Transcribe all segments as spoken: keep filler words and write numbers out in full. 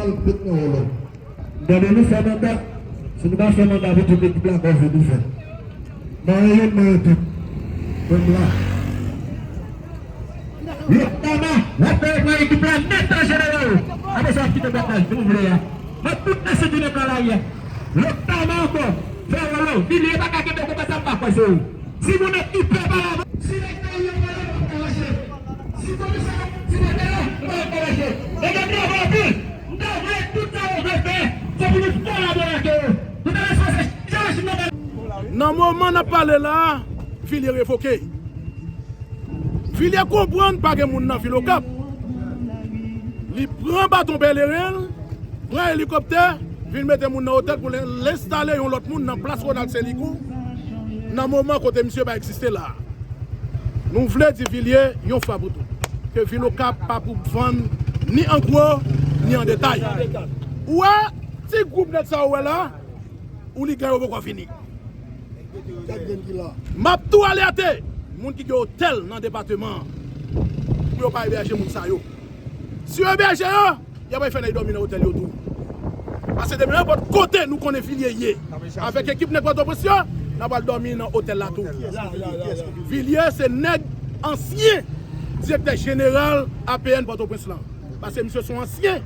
Al kote nou wè lò. Gade nou fè manda. Si nou pa fè manda pou tout ekip la, kòb nou fè. Mwen yo, mwen yo tout. Mwen la. Lòt tama, w ap fè pran ekip la nèt an jeneral. Apre sa, w ap kite bòt la, jan w vle a. Mwen tout mesye ki nan plan lari a. Lòt tama ankò. Fè wòlò. Vilye pa ka kenbe konpa sa, m pa kwè se ou. Si moun nan ki pè pa la, si nèg peyi an pa la, pa ka mache. Si komisè, si nèg la, pa ka mache. Nèg la travay anpil. M ta vle tout sa yo vle fè, se pou nou kolabore ak yo. Nou ta lese pase chaj nan. Nan moman n ap pale la, Vilye revoke. Vilye konprann pa gen moun nan vil Okap. Li pran baton pèleren l, pran elikoptè, vin mete moun nan otèl pou l enstale yon lòt moun nan plas Ronald Selikou, nan moman kote misye pa egziste la. Nou vle di Vilye yon fwa pou tout, ke vil Okap pa pou vann ni an gwo, ni an detay. Ou wè, ti gwoup nèg sa ou wè la, ouligan yo poko fini. M ap tou alète moun ki gen otèl nan depatman an pou yo pa ebèje moun sa yo. Si yo ebèje yo, y ap fè nèg dòmi nan otèl yo tou. Pase demen nenpòt kote nou konnen Vilye ye, avèk ekip nèg Pòtoprens yo, n ap al dòmi nan otèl la tou. Vilye se nèg ansyen direktè jeneral A P N Pòtoprens lan. Pase misye se yon ansyen.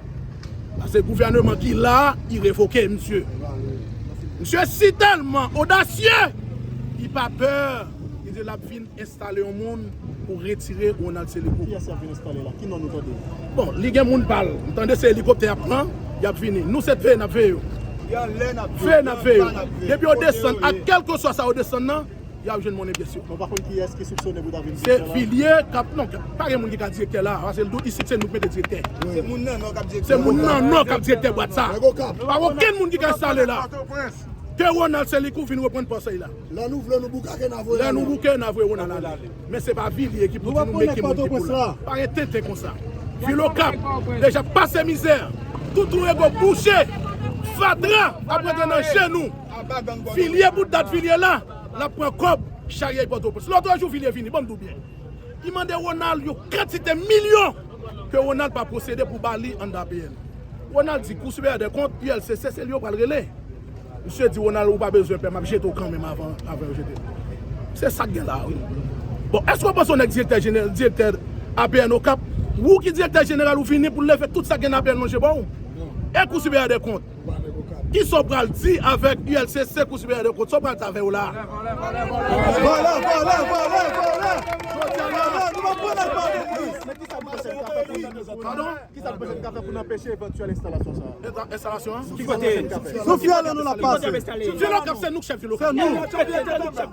Pase gouvèneman ki la, li revoke misye. Misye si tèlman odasye, li pa pè, li di l ap vin enstale yon moun pou retire Ronald Selikou. Kiyès y ap vin enstale la? Ki non nou tande? Bon, li gen moun pa l. M tande se elikoptè y ap pran, y ap vini. Nou se veye n ap veye yo. Veye n ap veye yo. Depi yo desann, ak kèlkeswa sa yo desann nan, y ap jwenn monnen pyès yo. Nou pa konn kiyès ki soupsone pou ta vin direktè la? Se Vilye k ap, non, pa gen moun ki ka direktè la, paske l tout isit se nou k mete direktè. Se moun nan non k ap direktè. Se moun nan non k ap direktè bwat sa. Pa okenn moun ki ka enstale la. Ke Ronald Selikou vin reprann pòs li la. Lè nou vle nou bouke, n a voye. Lè nou bouke, n a voye Ronald ale. Men se pa Vilye ki pou di nou men ki moun ki pou la. Pa gen tenten konsa. Vil Okap deja pase mizè. Tout twou ego bouche. Fatra ap rete nan je nou. Vilye bout dat Vilye la, l ap pran kòb charye Pòtoprens. Lòt jou Vilye vini, ban m di w byen. Li mande Ronald yon kantite milyon ke Ronald pa posede pou ba li anndan A P N. Ronald di, Kou Siperyè dè Kont, U L C C, se li yo pral rele. Misye di, Ronald, ou pa bezwen pè, m ap jete w kanmenm avan, avan yo jete m. Se sa k gen la, wi. Bon, èske w panse yon nèg direktè jeneral, direktè A P N Okap, ou ki direktè jeneral, ou vini pou leve tout sa k gen nan A P N lonje ba w? E Kou Siperyè dè Kont? Kisa w pral di avèk U L C C, Kou Siperyè dè Kont? Sa w pral di avè yo la? Vòlè, vòlè, vòlè, vòlè! Jodi a la, nou pa pran nèg pa. Men kisa nou panse n ka fè pou n... Padon? Kisa nou panse n ka fè pou n anpeche evantyèl enstalasyon sa a? Ensta-, enstalasyon an? Ki kote? Nou fyè lè nou la pase. Vil Okap, se nou k chèf Vil Okap. Se nou.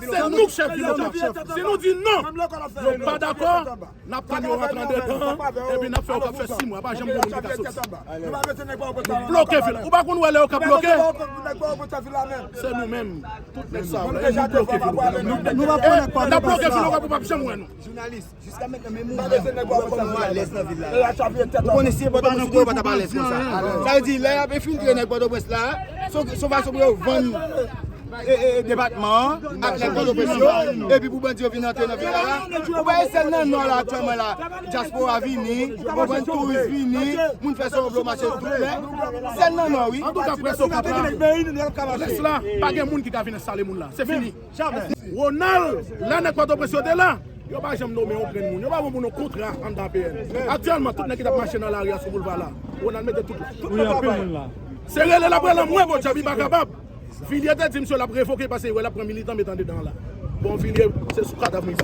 Se nou k chèf Vil Okap. Si nou di non, yo pa dakò, n ap tann yo rantre andedan, epi n ap fè Okap fè sis mwa, pa janm gen moun ki ka soti. Nou bloke vil la. Ou pa konn wè lè Okap bloke? Se nou menm. Tout nèg sa, nou bloke vil la. Nou pa pran nèg pa. N ap bloke vil la, ou p ap janm wè nou. Jounalis, jiska mentnan, menm ou menm, ou wè kòman w alèz nan vil la. Ou konnen si se Pòtoprens ou te ye, ou pa t ap alèz konsa. Sa vle di, lè y ap enfiltre nèg Pòtoprens la, se yon fason pou yo vann e, e, depatman an ak nèg Pòtoprens yo, epi pou bandi yo vin antre nan vil la la. Ou pa wè sèl nan nò la aktyèlman la, dyaspora vini, konprann, touris vini, moun fè sòvle mache tou, men sèl nan nò, wi. Antouka, près Okap la, près la, pa gen moun ki ka vin enstale moun la. Se fini. Ronald, lè nèg Pòtoprens yo te la, yo pa janm nome yon grenn moun. Yo pa ban moun yon kontra anndan A P N. Aktyèlman, tout nèg ki t ap mache nan lari a sou boulva la, Ronald mete tout la. Wi, anpil moun la. Se rele l ap rele mwen, bon, Djab, li pa kapab. Vilye te di misye l ap revoke paske l wè l ap pran militan met andedan la. Bon, Vilye, se sou kadav misye.